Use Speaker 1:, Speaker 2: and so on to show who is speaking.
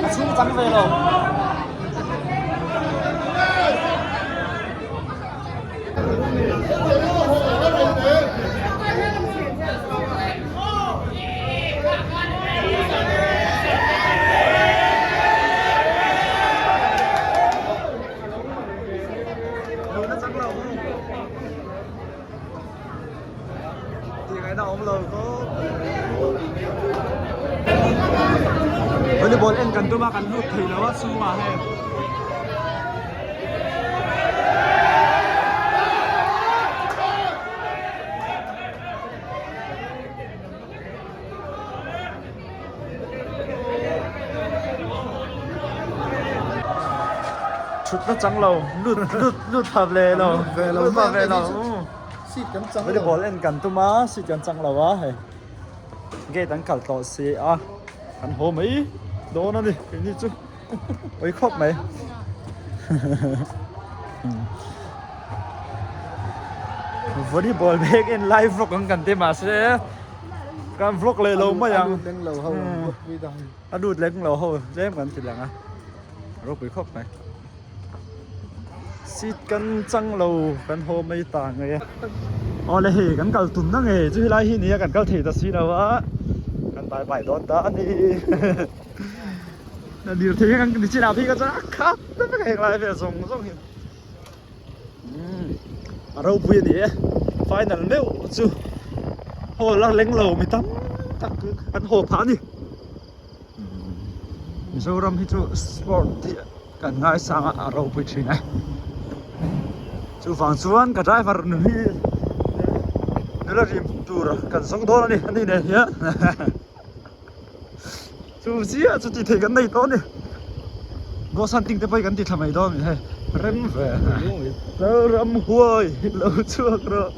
Speaker 1: A chhung chang ve lo. Volleyball en kan tum a kan lut thei lo a chhungah hei. Thutna chang lo lut lut lut pha ve lo lut pha ve lo
Speaker 2: seat kan chang lo
Speaker 1: volleyball en kan tum a seat kan chang lo a hei gate an kalh tawh si a kan haw mai dawn a ni keini chu ui khawp mai volleyball bag en live vlog ang kan ti mahse kan vlog leh lo mai ang a lut leng lo ho tlem kan ti lang a ropui khawp mai seat kan chang lo kan haw mai ta ngei a awle hei kan kal tum na ngei chu helai hi nia kan kal thei ta si lo a kan bye bye dawn ta a ni. Lirthei hi kan chin ah phei kha chuan a khat ta vek a heng lai vel zawng zawng hi a ropui a ni e final meuh chu hall a leng lo mi tam tak an haw phah a ni Mizoram hi chu sport hi kan ngaisang a a ropui thin e chuvang chuan ka driver nun hi nula rim tur kan zawng dawn a ni a ni nen hian. Chu chiah chu tih theih kan nei tawh a ni. Ghost hunting te pawh hi kan ti thla mai dawn a ni hei rem ve lo ram huai lo chhuak rawh.